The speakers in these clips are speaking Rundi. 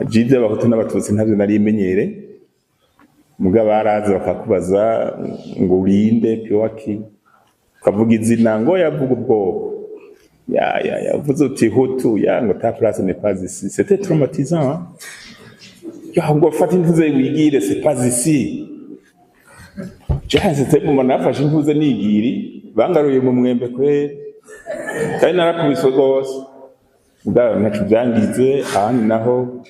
Jivyo abahutu n'abatutsi ntavyo nari menyere, muga baraza bakakubaza ngo urinde piwaki, ukavuga izina ngo yavuga ubwoko, ya ya ya uvuze uti hutu, ya ngo ta place n'est pas ici. C'était traumatisant, hein? Ya ngo fata intuze wigire, c'est pas ici. Jewe mu nafashe intuze nigiri, bangaruye mu mwembe kweri, kandi narakubiswe rwose. Muga ntaco vyangize. Ahandi naho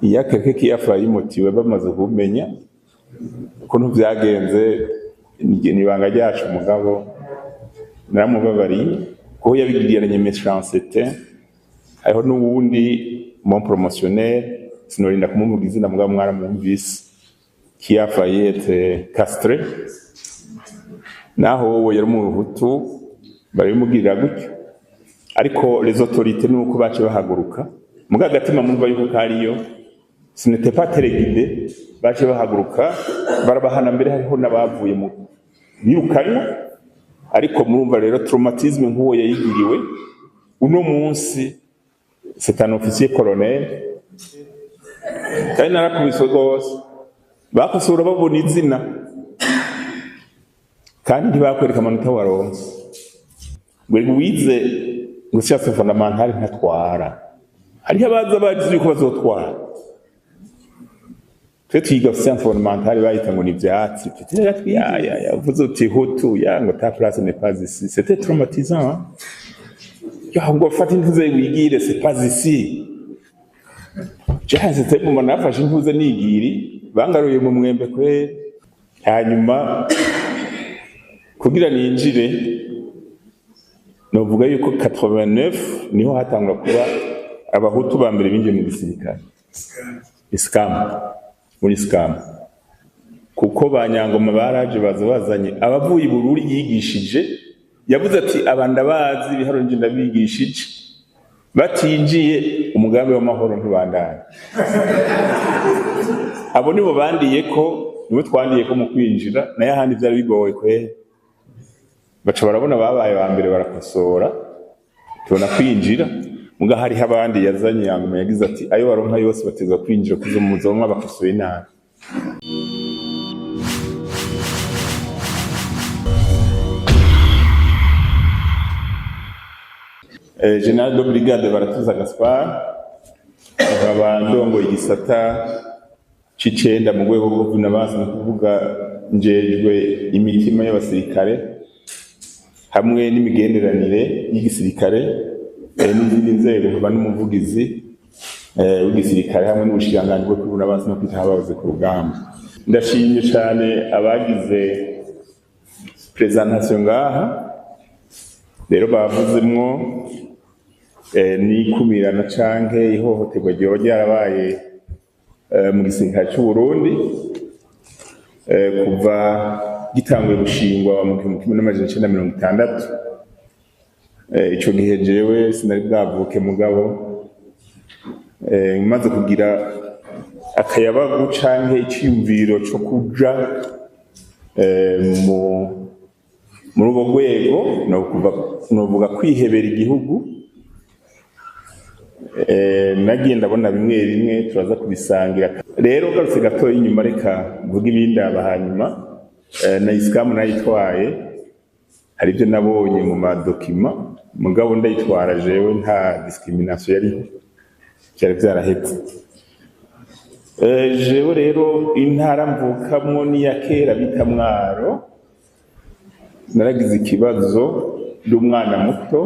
iya quelqu'un qui a failli motivé, bamaze kumenya ukuntu vyagenze, ni ibanga ryacu, mugabo naramubabariye kuko yabigiranye méchanceté. Hariho n'uwundi mon promotionnaire, sinorinda kumuvuga izina, mugabo mwaramwumvise, qui a failli être castré, naho wowe yari umuhutu, barabimugirira gutyo. Ariko les autorités nuko bace bahaguruka, muga agatima mumva yuko kariyo, ce n'était pas téléguidé. Bace bahaguruka barabahana, mbere hariho n'abavuye mu birukanywa. Ariko murumva rero traumatisme nk'uwo yayigiriwe, uno munsi c'est un officier colonel, kandi narakubiswe rwose. Bakosora babona izina, kandi ntibakwereka amanota waronse, ngo wize ngo science fondamentale ntatwara. Hariho abaza bagize yuko bazotwara. Twe twiga science fondamentale, bayita ngo ni ivyatsi. Ya ya ya uvuze uti hutu, ya ngo ta place n'est pas ici. C'était traumatisant, hein? Ya ngo fata intuze wigire, c'est pas ici. Jewe mu nafashe intuze nigiri, bangaruye mu mwembe kweri. Hanyuma kugira ninjire, novuga yuko 89 niho hatangura kuba abahutu ba mbere binjiye mu gisirikare, ISCAM, muri ISCAM, kuko ba Nyangoma baraje baza bazanye abavuye i Bururi yigishije. Yavuze ati: "Aba ndabazi, ibiharuro nje ndabigishije, batinjiye umugambi w'amahoro ntibandanye." Abo nibo bandiye ko, nibo twandiye ko mu kwinjira. Nayo ahandi vyari bigoye kweri. Baca barabona babaye ba mbere, barakosora, tubona kwinjira. Muga hariho abandi yazanye, yangoma yagize ati: "Ayo baronka yose bateza kwinjira kuzo muzomwa bakosoye nabi." Général de brigade Baratuza Gaspard, nkaba ndongoye igisata c'icenda mu rwego rwo kuvuna abansi, ni kuvuga njejwe imitima y'abasirikare hamwe n'imigenderanire y'igisirikare n'izindi nzego, nkaba n'umuvugizi w'igisirikare hamwe n'ubushikiranganji bwo kwivuna abansi no kwitaho abahoze ku rugamba. Ndashimye cane abagize présentation ngaha. Rero bavuzemwo n'ikumirana canke ihohoterwa ryoba ryarabaye mu gisirikare c'u Burundi kuva gitanguye gushingwa mu 1960. Ico gihe jewe sinari bwavuke, mugabo maze kugira akayabagu canke iciyumviro co kuja muri urwo rwego, novuga kwihebera igihugu. Nagiye ndabona bimwe bimwe, turaza kubisangira. Rero garutse gatoya inyuma, reka mvuge ibindaba. Hanyuma na ISCAM nayitwaye, hari ibyo nabonye mu ma documents, mugabo ndayitwara jewe nta discrimination yariho, vyari vyaraheze. Jewe rero intara mvukamwo n'iya kera bita Mwaro. Naragize ikibazo ndi umwana muto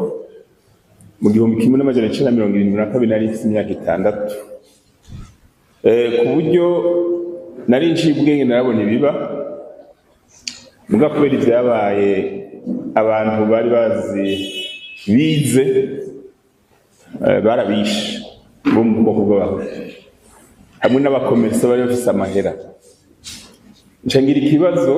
mu 1972, nari mfise imyaka 6, ku buryo nari nciye ubwenge, narabona ibiba. Muga kubera ivyabaye, abantu bari bazi bize, barabishe bo mu bwoko bw'abahutu hamwe n'abakomerisa bari bafise amahera. Nca ngira ikibazo.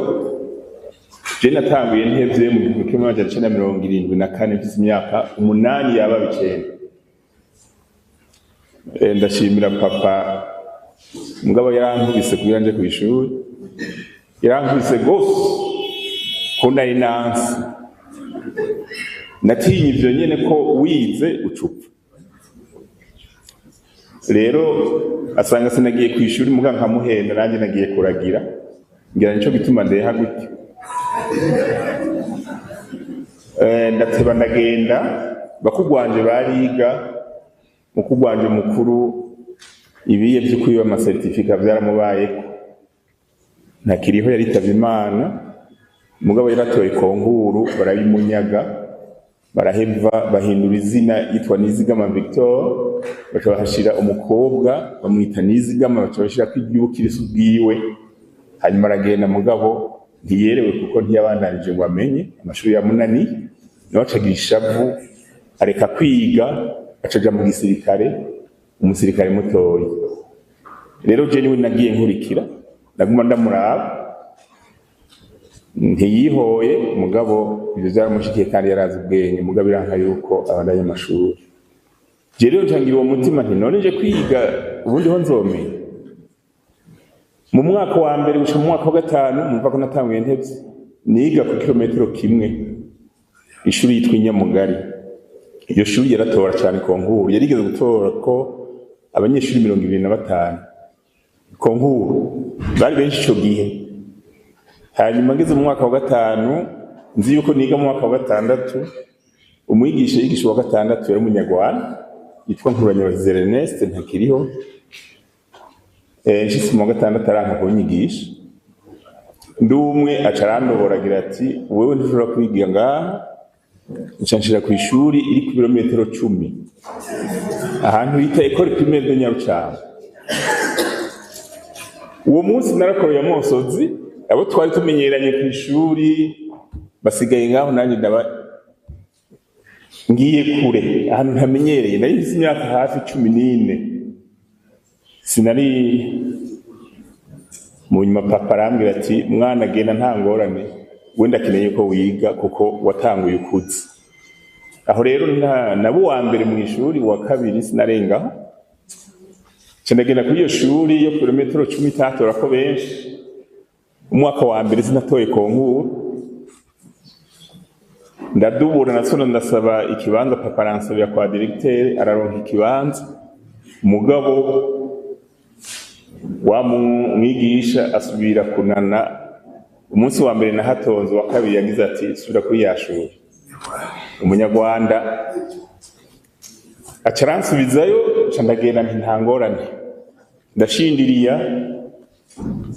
Je natanguye ntevye mu 1974, mfise imyaka 8 yaba 9. Ndashimira papa, mugabo yarankubise kugira nje kw'ishuri, yarankubise gose ko nari nansi, natinye ivyo nyene ko wize ucupfa. Rero asanga sinagiye ku ishuri, muga nkamuhenda nanjye nagiye kuragira, ngira nico gituma ndeha gutyo. Ndateba ndagenda, bakugwanje bariga, mukugwanje mukuru ibiye vyo kwiba amasertifika vyaramubayeko, ntakiriho, yaritavye Imana. Mugabo yaratoye concours, barabimunyaga, baraheva bahindura izina, yitwa Nizigama Victor, baca bahashira umukobwa bamwita Nizigama, baca bashirako iry'ubukirisu bwiwe. Hanyuma aragenda, mugabo ntiyerewe kuko ntiyabandanije ngo amenye amashuri ya munani. Nawe acagira ishavu, areka kwiga, acaja mu gisirikare, umusirikare mutoyi. Rero je niwe nagiye nkurikira, ndaguma ndamuraba, ntiyihoye. Mugabo ivyo vyaramushikiye kandi yarazi ubwenge, mugabo iranka yuko abandanya amashuri. Je rero ncangira uwo mutima nti: "None nje kwiga, ubundi ho nzomenya?" Mu mwaka wa mbere gushika mu mwaka wa gatanu, mumva ko natanguye ntevye, niga ku kilometero kimwe, ishuri yitwa Inyamugari. Iyo shuri yaratora cyane concours, yarigeze gutora ko abanyeshuri 25 concours, bari benshi ico gihe. Hanyuma ngeze mu mwaka wa gatanu, nzi yuko niga mu mwaka wa gatandatu, umwigisha yigisha uwa gatandatu yari umunyarwanda yitwa Nkuranyabahizi Ernest, ntakiriho. Nshitse mu wa gatandatu aranka kunyigisha ndi umwe, aca arandobora agira ati: "Wewe ntushobora kwiga ngaha." Nca nshira kw'ishuri iri ku birometero 10, ahantu bita École Primaire de Nyarucama. Uwo munsi narakoroye amosozi, abo twari tumenyeranye kw'ishuri basigaye ngaho, nanjye ndaba ngiye kure ahantu ntamenyereye. Nari mfise imyaka hafi 14, sinari. Mu nyuma papa arambwira ati: "Mwana, genda, nta ngorane, wenda akeneye ko wiga kuko watanguye ukuze." Aho rero nabo uwa mbere mu ishuri, uwa kabiri sinarengaho. Nca ndagenda kuri iyo shuri yo kilometero 10 itatora ko benshi. Umwaka wa mbere sinatoye concours, ndadubura, nasona ndasaba ikibanza, papa aransabira kwa directeur, araronka ikibanza. Mugabo wa mwigisha asubira kunana. Umunsi wa mbere nahatonze, uwa kabiri yagize ati: "Subira kuri ya shuri." Umunyarwanda aca aransubizayo. Nca ndagenda nti: "Nta ngorane." Ndashindiriya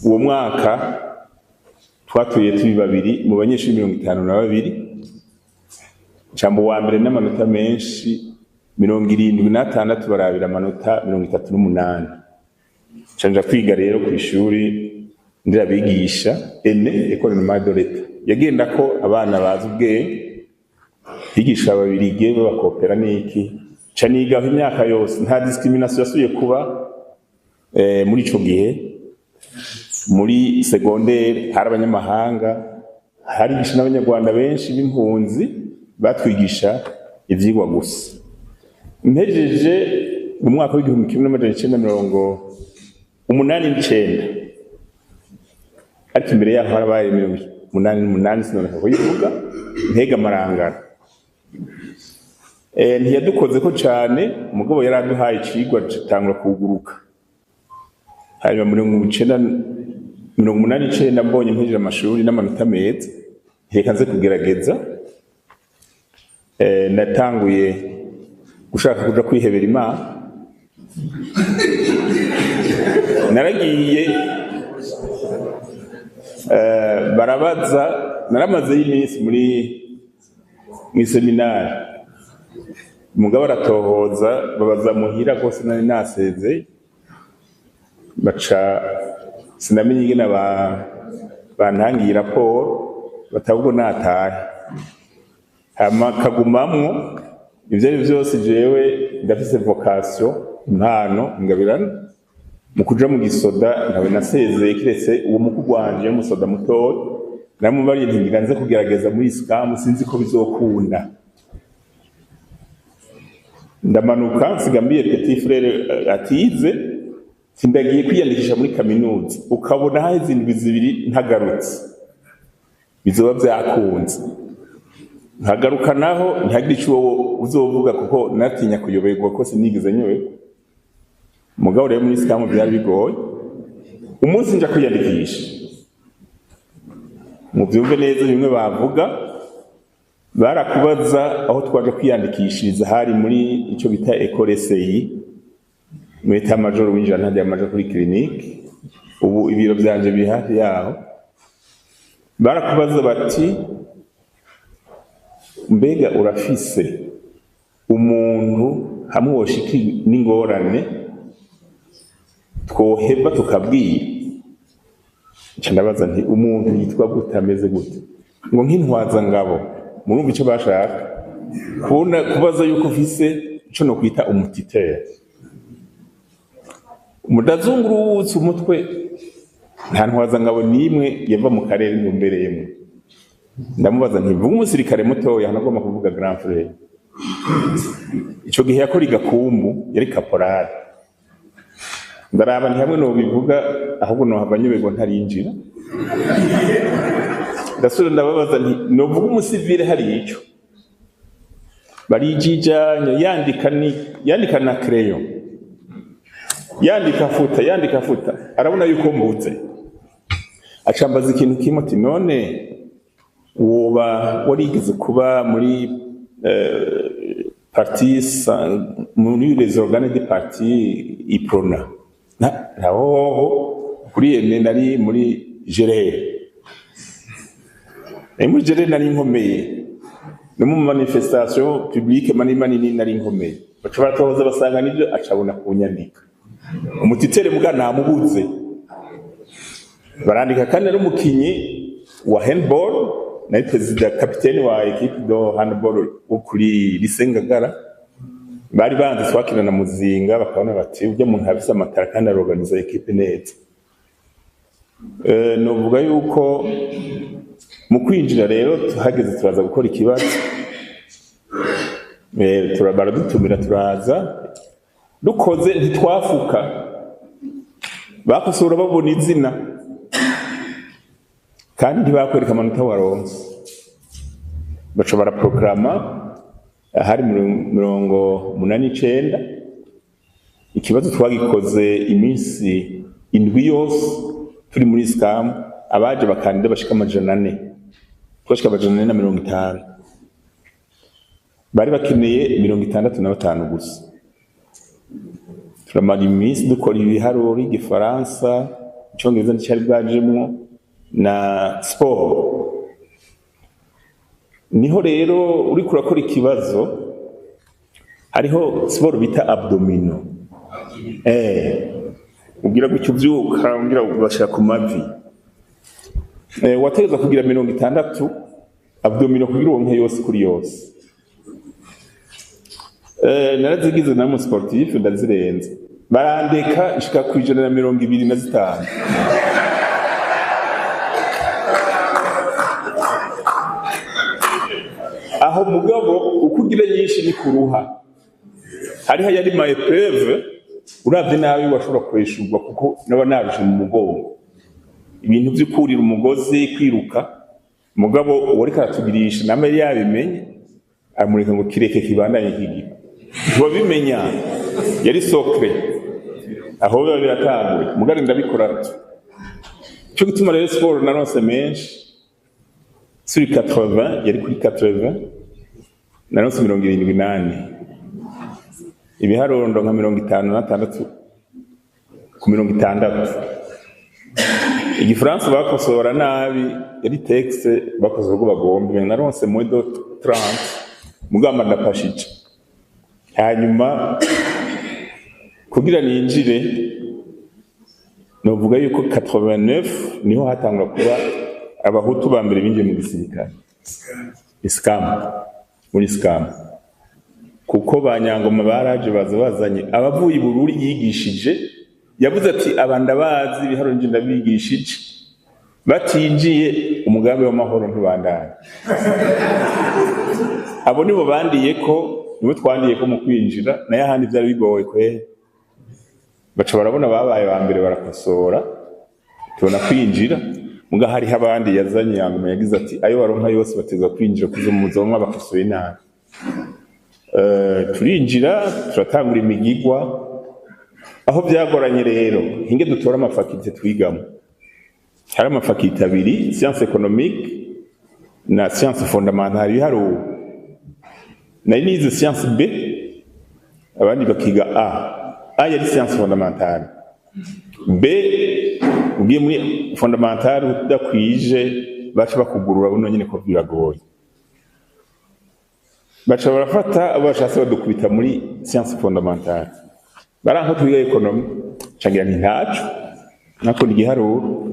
uwo mwaka, twatuye turi babiri mu banyeshuri 52. Ncamba uwa mbere n'amanota menshi, 76, barabira amanota 38. Nca nja kwiga rero kw'ishuri nderabigisha ene, École Normale de l'État, yagenda ko abana bazi ubwenge, higisha ababirige babakopera n'iki. Nca nigaho imyaka yose, nta discrimination yasubiye kuba. Muri ico gihe muri secondaire hari abanyamahanga, harigisha n'abanyarwanda benshi b'impunzi, batwigisha ivyigwa gusa. Mpejeje mu mwaka w'1989, ariko imbere yaho harabaye 88, sinoneka kuyivuga, ntega amarangara. Ntiyadukozeko cane, mugabo yaraduhaye icigwa citangura kuguruka. Hanyuma 89, mbonye mpejeje amashuri n'amanota meza, reka nze kugerageza. Natanguye gushaka kuja kwihebera Imana. Naragiye, barabaza, naramazeyo iminsi muri mw'iseminari, mugabo aratohoza, babaza muhira rwose nari nasezeye, baca sinamenye ingene bantangiye raporo, batabwo natahe, hama kagumamwo. Ivyo ari vyose, jewe ndafise vocation, impano, ingabirano mu kuja mu gisoda. Ntawe nasezeye kiretse uwo mukuru wanje w'umusoda mutoya. Namubariye nti: "Ngira nze kugerageza muri ISCAM, sinzi ko bizokunda." Ndamanuka, nsiga mbiye petit frère atize, sindagiye kwiyandikisha muri kaminuza, ukabona haheze indwi 2 ntagarutse, bizoba vyakunze. Nkagaruka naho ntihagire ico uzovuga, kuko natinya kuyoberwa ko sinigeze nyoberwa. Mugabo rero muri ISCAM byari bigoye. Umunsi nja kwiyandikisha, mubyumve neza, bimwe bavuga barakubaza. Aho twaje kwiyandikishiriza hari muri icyo bita école SI, muri état-major. Winjira ntajya amaja kuri clinique, ubu ibiro byanje biri hafi yaho. Barakubaza bati: "Mbega urafise umuntu hamwe woshika n'ingorane twoheva tukabwira?" Nca ndabaza nti: "Umuntu yitwa gute, ameze gute?" Ngo nk'intwazangabo. Murumva icyo bashaka kubona, kubaza yuko ufise ico no kwita umu tuteur. Mudazungurutse umutwe, nta ntwazangabo n'imwe yava mu karere ntumbereyemo. Ndamubaza nti: "Vuga umusirikare mutoya." Nagomba kuvuga grand frère. Ico gihe yakora igakumbu, yari caporal. Ndaraba nti hamwe nobivuga ahubwo nohava nyoberwa ntarinjira. Ndasubira ndababaza nti: "Novuga umusivile hari ico?" Barijijanya, yandika, ni yandika na crayon, yandika futa, yandika futa. Arabona yuko mbuze, acambaza ikintu kimwe ati: "None woba warigeze kuba muri parti, muri les organes de parti UPRONA?" Ntahoho kuri ene nari muri GRR, nari muri GRR, nari nkomeye no mu manifestation publique manini manini, nari nkomeye. Baca baratohoza basanga nibyo, acabona kunyandika umu tuteur. Muga namubuze. Barandika kandi ari umukinyi wa handball, nari perezida kapiteni wa équipe de handball wo kuri lycée Ngagara. Bari banze twakina na Muzinga, bakabona bati: "Ujya muntu afise amatara kandi arorganiza équipe neza." Novuga yuko mu kwinjira rero tuhageze turaza gukora ikibazo. Baradutumira turaza, dukoze ntitwafuka, bakosora babona izina kandi ntibakwereka amanota waronse. Baca baraproclama hari 89. Ikibazo twagikoze iminsi 7 yose turi muri ISCAM. Abaje bakandida bashika 400, twashika 450, bari bakeneye 65 gusa. Turamara iminsi dukora ibiharuro, igifaransa, icongereza nticari bwajemwo, na sport. Niho rero uriko urakora ikibazo, hariho sport bita abdominaux, ugira gutyo uvyuka, ugira ugashira ku mavi. Wategerezwa kugira 60 abdominaux kugira uronke yose kuri yose. Narazigize na mu sportif, ndazirenza, barandeka nshika ku 125. Aho mugabo uko ugira nyinshi ni kuruha. Hariho yari ma épreuve, uravye nabi washobora kweshurwa, kuko naba narushe mu mugongo, ibintu vyo kurira umugozi, kwiruka. Mugabo uwariko aratugirisha namwe yari yabimenye, aramureka ngo kireke kibandanye kigira. Ntiwabimenya, yari secret aho biba biratanguye. Mugabo ndabikora. Cyo gituma rero sport naronse menshi sur 80, yari kuri 80, naronse 78. Ibiharuro nka 56 ku 60. Igifaransa bakosora nabi, yari texte bakosora uko bagomba, naronse moins de 30, mugamba ndapashije. Hanyuma kugira ninjire, novuga yuko 89 niho hatangura kuba abahutu ba mbere binjiye mu gisirikare ISCAM, muri ISCAM, kuko ba Nyangoma baraje baza bazanye abavuye i Bururi yigishije. Yavuze ati: "Aba ndabazi, ibiharuro nje ndabigishije, batinjiye umugambi w'amahoro ntibandanye." Abo nibo bandiye ko, nibo twandiye ko mu kwinjira. Nayo ahandi byari bigoye kwe. Baca barabona babaye ba mbere, barakosora, tubona kwinjira. Muga hariho abandi yazanye. Yangoma yagize ati: "Ayo baronka yose bateza kwinjira kuza mu muzomwa bakosoye nabi." Turinjira, turatangura imigigwa. Aho byagoranye rero, hinge dutora ama facultés twigamo. Hari ama facultés abiri, science économique na science fondamentale, ibiharuro. Nari nize science B, abandi bakiga A. A yari science fondamentale. B, ugiye muri fondamentale udakwije, baca bakugurura buno nyene, ko biragoye. Baca barafata abo bashatse, badukubita muri science fondamentale, baranko twiga économie. Cangira nti ntaco, nakunda igiharuro.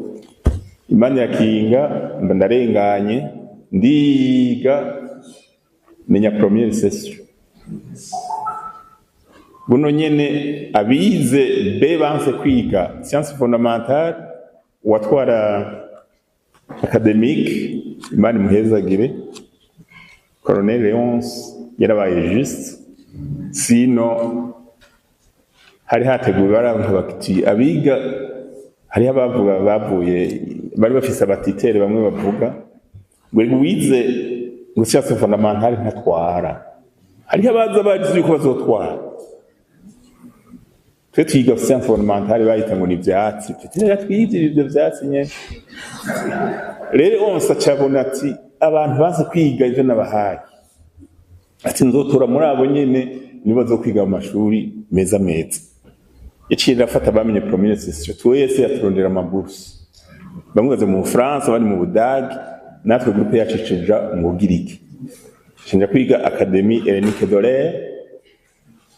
Imana irakinga, mba ndarenganye, ndiga, menya première session buno nyene. Abize B banse kwiga science fondamentale, uwatwara académique, Imana imuhezagire, Colonel Léonce, yarabaye juste. Sino hari hateguwe, baranka bati abiga, hariho abavuga bavuye, bari bafise abatitere bamwe bavuga ngo wize ngo science fondamentale ntatwara. Hariho abaza bazi yuko bazotwara. Twe twiga science fondamentale, bayita ngo ni ivyatsi, tuti twize ivyo vyatsi nyene. Rero onse acabona ati abantu bazi kwiga ivyo nabahaye, ati nzotora muri abo nyene, nibo bazokwiga mu mashuri meza meza. Yaciye arafata bamenye première session twese, yaturondera ama bourses, bamwe baza mu Bufaransa, abandi mu Budagi. Natwe groupe yacu cija mu Bugiriki, cinja kwiga Académie Hellénique de l'Air.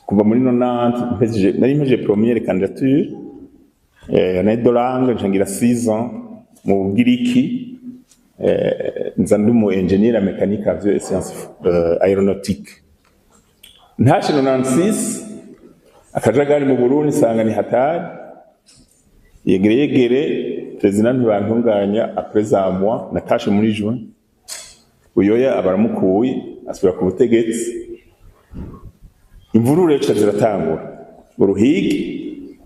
Kuva muri 90 mpejeje, nari mpejeje première candidature, année de langue, ncangira 6 ans mu Bugiriki. Nza ndi umu ingénieur mécanique avion et sciences aéronautique. Ntashe 96, akajagari mu Burundi, nsanga ni hatari, yegere yegere, président Ntibantunganya. Après un mois, natashe muri juin, Buyoya abaramukuye, asubira ku butegetsi. Imvururu rero ziratangura uruhigi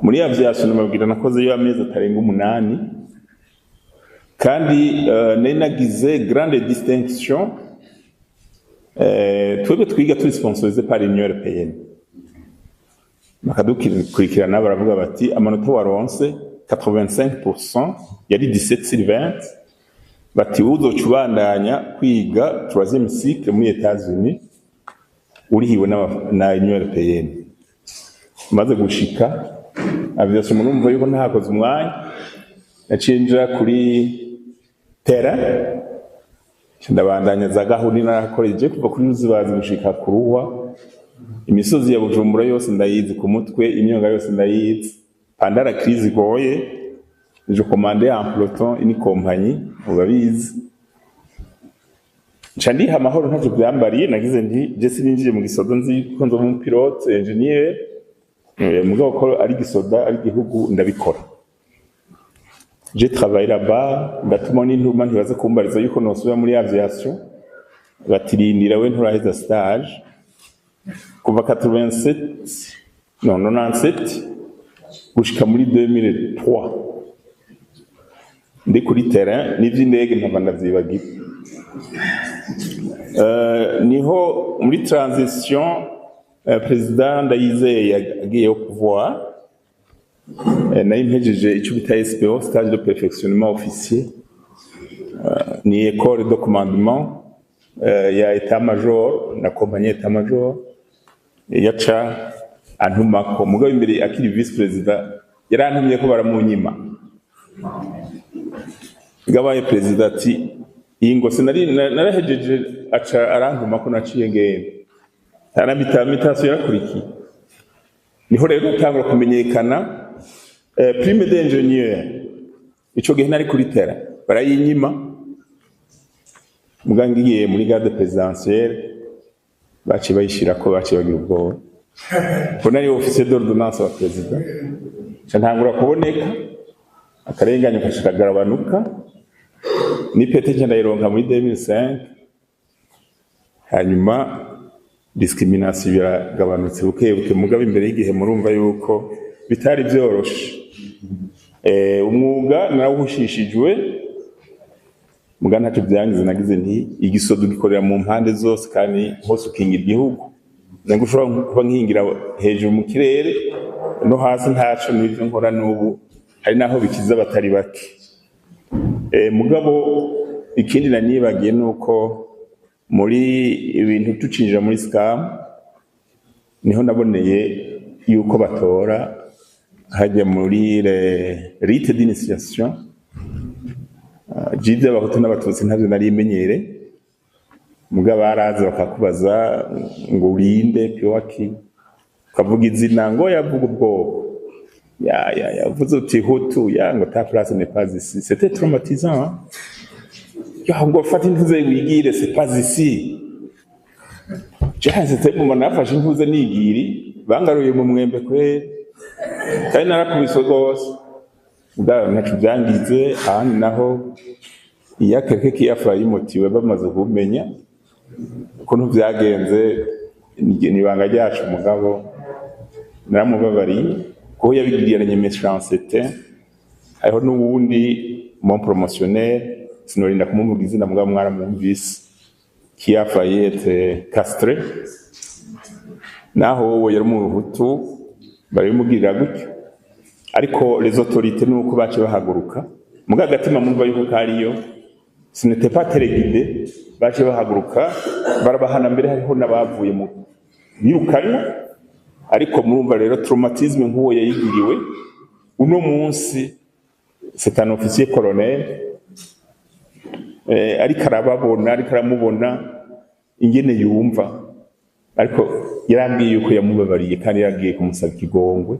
muri aviation. Nababwira, nakoze yo amezi atarenga 8, kandi nari nagize grande distinction. Twebwe twiga turi sponsorisé par l'Union européenne, bakadukurikirana, baravuga bati amanota waronse 85%, yari 17 sur 20, bati uzoca ubandanya kwiga troisième cycle muri États-Unis, urihiwe na Union européenne. Maze gushika aviation, murumva yuko ntakoze umwanya, naciye nja kuri terrain, ndabandanya za gahunda narakoreje kuva kuri Ruzibazi gushika ku Ruhwa. Imisozi ya Bujumbura yose ndayizi ku mutwe, imyonga yose ndayizi. Pendant la crise igoye, je commandais un peloton, une compagnie, urabizi. Nca ndiha amahoro, ntacyo byambariye. Nagize nti je sininjiye mu gisoda nzi ko nzoba umu pilote ingénieur, mugabo ko ari gisoda, ari igihugu, ndabikora. J'ai travaillé là-bas, ndatuma n'intuma, ntibaze kumbariza yuko nosubira muri aviation, batirindira we nturaheza stage. Kuva 87, non, 97 gushika muri 2003 ndi kuri terrain, n'ivy'indege ntava ndavyibagira. Niho muri transition, président Ndayizeye yagiye au pouvoir. Nari mpejeje icyo bita SPO, stage de perfectionnement officier, ni école de commandement ya état major na compagnie état major. Yaca antumako, mugabo imbere akiri vice président yarantumye ko baramunyima. Gabaye président ati iyi ngo sinari narahejeje, aca arantuma ko naciye ngenda aramita mutation yarakurikiye. Niho rero natangura kumenyekana. Prime d'ingénieur, ico gihe nari kuri terrain, barayinyima. Muga ngiye muri garde présidentielle, baciye bayishirako, baciye bagira ubwoba ko nari officier d'ordonnance wa président. Nca ntangura kuboneka, akarenganyo kashikagabanuka, n'ipete nca ndayironka muri 2005. Hanyuma discrimination biragabanutse buke buke, mugabo imbere y'igihe murumva yuko bitari vyoroshe. Umwuga narawuhushishijwe, muga ntacyo byangize. Nagize nti igisodo gikorera mu mpande zose kandi hose ukingira igihugu. Ngo ushobora kuba nkingira hejuru mu kirere no hasi ntaco. N'ivyo nkora n'ubu hari naho bikiza abatari bake. Mugabo ikindi nanibagiye nuko muri ibintu tucinjira muri ISCAM, niho naboneye yuko batora hajya muri rite d'initiation jize Abahutu n'Abatutsi. Ntavyo nari menyere, mugabo baraza bakakubaza ngo urinde piwaki, ukavuga izina, ngo yavuga ubwoko, ya ya yavuze uti Hutu, ya ngo ta place n'est pas ici. C'était traumatisant, hein? Ya ngo fata intuze wigire, c'est pas ici. C'était mu nafashe intuze nigiri, bangaruye mu mwembe kweri, kandi narakubiswe rwose, mugabo ntaco vyangize. Ahandi naho iya quelqu'un qui a failli me tuer, bamaze kumenya ukuntu vyagenze, ni ibanga ryacu, mugabo naramubabariye kuko yabigiranye méchanceté. Hariho n'uwundi mon promotionnaire, sinorinda kumuvuga izina, mugabo mwaramwumvise, qui a failli être castré. Naho wowe yari Umuhutu, barabimugirira gutyo, ariko les autorités nuko bace bahaguruka, muga agatima mumva yuko kariyo, ce n'était pas téléguidé. Bace bahaguruka barabahana, mbere hariho n'abavuye mu birukanywa. Ariko murumva rero traumatisme nk'uwo yayigiriwe, uno munsi c'est un officier colonel, ariko arababona, ariko aramubona ingene yumva. Ariko yarambwiye yuko yamubabariye kandi yaragiye kumusaba ikigongwe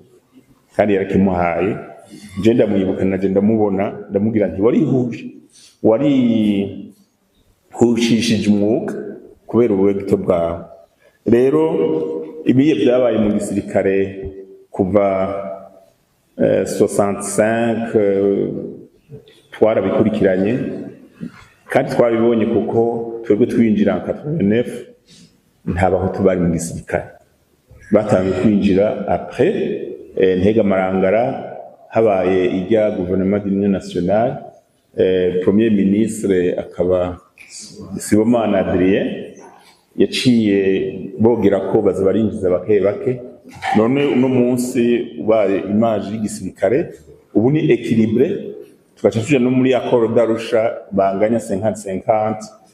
kandi yarakimuhaye. Je ndamwibuka, naje ndamubona, ndamubwira nti warihuje, warihushishije umwuga kubera ubube gito bwawe. Rero ibiye byabaye mu gisirikare kuva 65, twarabikurikiranye kandi twabibonye, kuko twebwe twinjira en 89 nta Bahutu bari mu gisirikare. Batangiye kwinjira après Ntega Marangara, habaye ijya gouvernement d'union nationale, premier ministre akaba Sibomana Adrien, yaciye bogera ko baza barinjiza bake bake. None uno munsi ubaye image y'igisirikare ubu ni équilibré, tugaca tuja no muri accord d'Arusha banganya 50 50.